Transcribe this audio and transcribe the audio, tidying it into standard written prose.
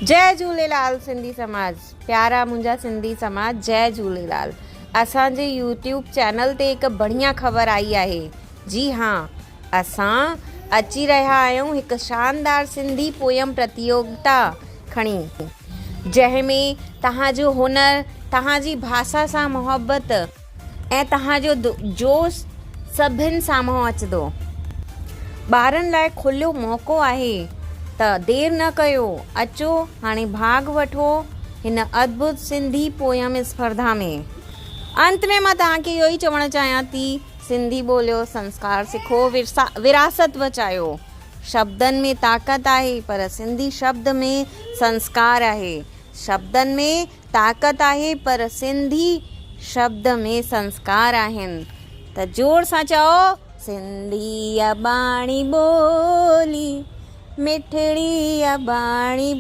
جئي جهوليلال سنڌي سماج پيارا منهنجا سنڌي سماج جئي جهوليلال اسان جي يوٽيوب چينل تي هڪ بڙهيا خبر آئي آهي جي ها اسان اچي رهيا آهيون هڪ شاندار سنڌي پوئم پرتيوگتا کڻي جنهن ۾ توهان جو هنر توهان جي ڀاشا سان محبت ۽ توهان جو جوش سڀن سامهون اچندو. ٻارن لاء کليو موقعو آهي ته دير نه ڪيو اچو هاڻي ڀاڳ وٺو هن ادڀت سنڌي پوئم اسپرڌا ۾. انت ۾ مان توهان کي اهو ئي چوڻ چاهيان ٿي سنڌي ٻوليو سنسڪار سکو وراثت بچايو. شبدن ۾ طاقت آهي پر سنڌي شبد ۾ سنسڪار آهي. شبدن ۾ طاقت آهي پر سنڌي شبد ۾ سنسڪار آهن ته زور سان چئو سنڌي اباڻي ٻولي مٺڙي اباڻي.